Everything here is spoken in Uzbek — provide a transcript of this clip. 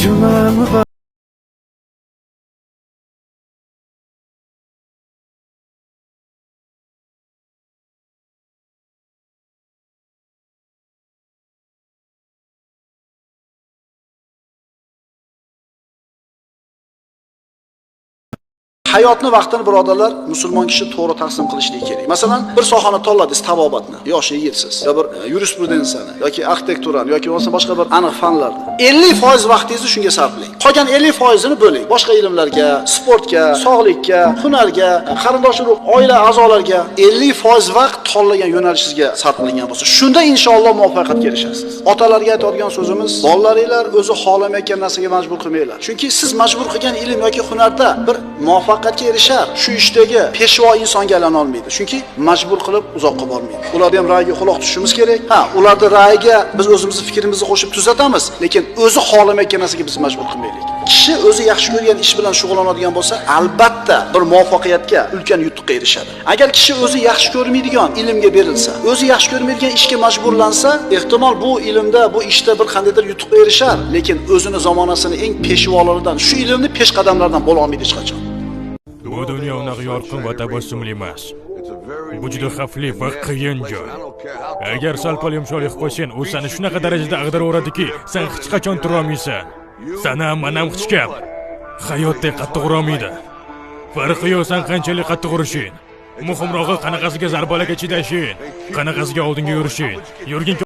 Juma muborak. Hayotni vaqtini birodarlar musulmon kishi to'g'ri taqsim qilishligi kerak. Masalan, bir sohani tanladingiz, tabobatni, yosh yigitsiz, yo bir yurisprudensiyani yoki arxitekturani yoki bo'lmasa boshqa bir aniq fanlarni. 50% vaqtingizni shunga sarflang. Qolgan 50%ini bo'ling boshqa ilmlarga, sportga, sog'likka, hunarga, qarindosh urug', oila a'zolariga. 50% vaqt tanlagan yo'nalishingizga sarf qilingan bo'lsa, shunda inshaalloh muvaffaqiyatga erishasiz. Otalarga aytadigan so'zimiz, bolalaringlar o'zi xohlamayotgan narsaga majbur qilmanglar. Chunki siz majbur qilgan ilm yoki hunarda bir muvaffaqiyatga erishar, shu ishdagi peshvo insonga aylana olmaydi. Chunki majbur qilib uzoqqa bormaydi. Ularni ham ra'yiga quloq tutishimiz kerak. Ha, ularni ra'yiga biz o'zimizni fikrimizni qo'shib tuzatamiz, lekin o'zi xohlamayotgan narsaga biz majbur qilmaylik. Kishi o'zi yaxshi ko'rgan ish bilan shug'ullanadigan bo'lsa, albatta bir muvaffaqiyatga, ulkan yutuqqa erishadi. Agar kishi o'zi yaxshi ko'rmaydigan ilmga berilsa, o'zi yaxshi ko'rmaydigan ishga majburlansa, ehtimol bu ilmda, bu ishda bir qandaydir yutuqqa erishar, lekin o'zini zamonasini eng peshvolaridan, shu ilmni peshqadamlardan bo'la olmaydi hech qachon. Bu dunyo unaqa yorqin va tabassumli emas. Bu juda xavfli va qiyin joy. Agar sal-pal yumshoqlik qilib qo'ysang, u seni shunaqa darajada ag'daraveradiki, sen hech qachon turolmaysan. Seni ham, meni ham hech kim hayotdek qattiq urolmaydi. Farqi yo'q sen qanchalik qattiq urishing. Muhimrog'i qanaqasiga zarbalarga chidashing, qanaqasiga oldinga yurishing. Yurgin.